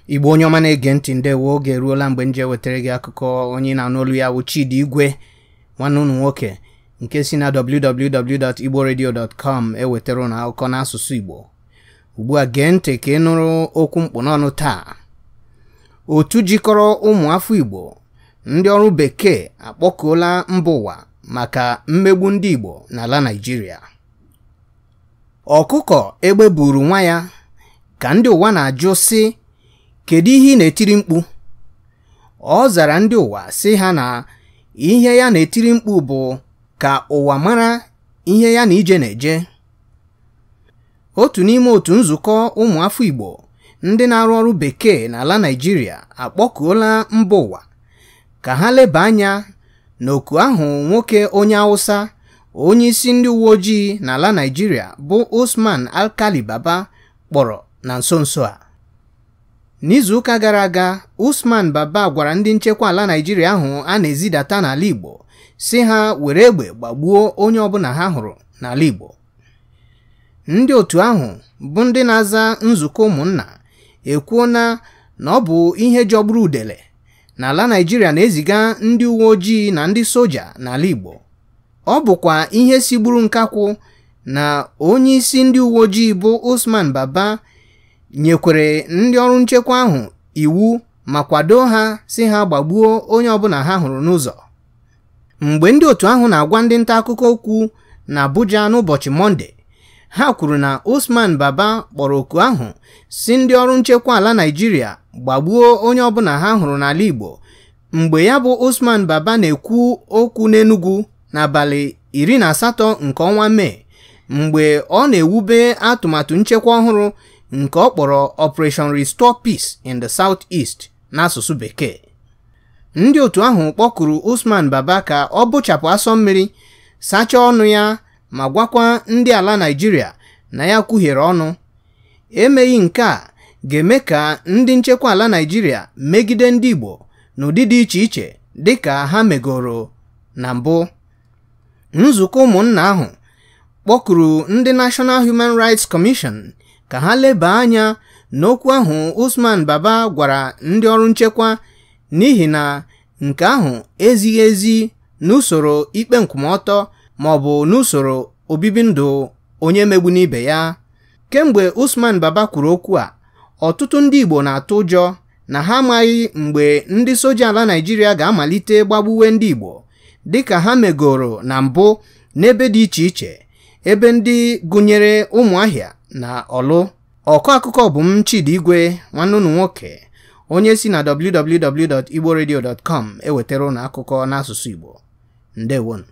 Igbo onye ọma na-ege ntị, ndewo. Oge eruola mgbe m ji ewetara gị akụkọ. Onye na-anụ olu ya bụ Chidi Igwe, nwanne unu nwoke, nke si na www.igboradio.com ewetara unu akụkọ n'asụsụ Igbo. Ugbu a, gee ntị ka ị nụrụ okwu mkpụ n'ọnụ taa. Otu jikọrọ ụmụ afọ Igbo ndị ọrụ bekee akpọkuola mba ụwa maka mmegbu ndị Igbo n'ala Naịjirịa. Ọkụkọ egbe buru nwa ya ka ndị ụwa na-ajụ sị, kedu ihe ị na-etiri mkpu? Ọ zara ndị ụwa sị ha na ihe ya na-etiri mkpu bụ ka ụwa mara ihe ya na ije na-eje. Otu n'ime otu nzukọ ụmụ afọ Igbo ndị na-arụ ọrụ bekee n'ala Naịjirịa akpọkuola mba ụwa ka ha leba anya n'oku ahụ nwoke onye Hausa, onye isi ndị uwe ojii n'ala Naịjirịa bụ Usman Alkali Baba kpọrọ na nso nso a. N'izuụka gara aga, Usman Baba gwara ndị nchekwa ala Naịjirịa ahụ a na-ezidata n'ala Igbo si ha were egbe gbagbuo onye ọbụla ha hụrụ n'ala Igbo. Ndị otu ahụ bụ ndị na-aza nzukọ ụmụnna ekwuona na ọ bụ ihe jọgburu udele n'ala Naịjirịa na-eziga ndị uwe ojii na ndị soja n'ala Igbo. Ọ bụkwa ihe sigburu nkakwụ na onye isi ndị uwe ojii bụ Usman Baba nyekwere ndị ọrụ nchekwa ahụ iwu ma kwado ha si ha gbagbuo onye ọbụla ha hụrụ n'ụzọ. Mgbe ndị otu ahụ na-agwa ndị nta akụkọ okwu na Abuja n'ụbọchị Mọnde, ha kwuru na Usman Baba kpọrọ oku ahụ si ndị ọrụ nchekwa ala Naịjirịa gbagbuo onye ọbụla ha hụrụ n'ala Igbo mgbe ya bụ Usman Baba na-ekwu okwu n'Enugu n'abalị 18 nke ọnwa Mee, mgbe ọ na-ewube atụmatụ nchekwa ọhụrụ nke ọ kpọrọ Operation Restore Peace in the South East n'asụsụ bekee. Ndị otu ahụ kpọkuru Usman Baba ka ọ bụchapụ asọ mmiri, sachaa ọnụ ya ma gwakwa ndị ala Naịjirịa na ya kwuhiere ọnụ. Emeghị nke a ga-eme ka ndị nchekwa ala Naịjirịa megide ndị Igbo n'ụdị dị iche iche dịka ha megoro na mbụ. Nzukọ ụmụnna ahụ kpọkuru ndị National Human Rights Commission ka ha leba anya n'okwu ahụ Usman Baba gwara ndị ọrụ nchekwa, n'ihi na nke ahụ ezighị ezi n'usoro ikpe nkwụmọtọ ma ọ bụ n'usoro obibi ndụ onye megbu n'ibe ya. Kemgbe Usman Baba kwuru okwu a, ọtụtụ ndị Igbo na-atụ ụjọ na ha amaghị mgbe ndị soja ala Naịjirịa ga-amalite gbagbuwe ndị Igbo dịka ha megoro na mbụ n'ebe dị iche iche, ebe ndị gụnyere Ụmụahịa na Ọlụ. Ọkọ akụkọ bụ m Chidi Igwe, nwanne unu nwoke, onye si na www.igboradio.com ewetara unu akụkọ n'asụsụ Igbo. Ndewonu.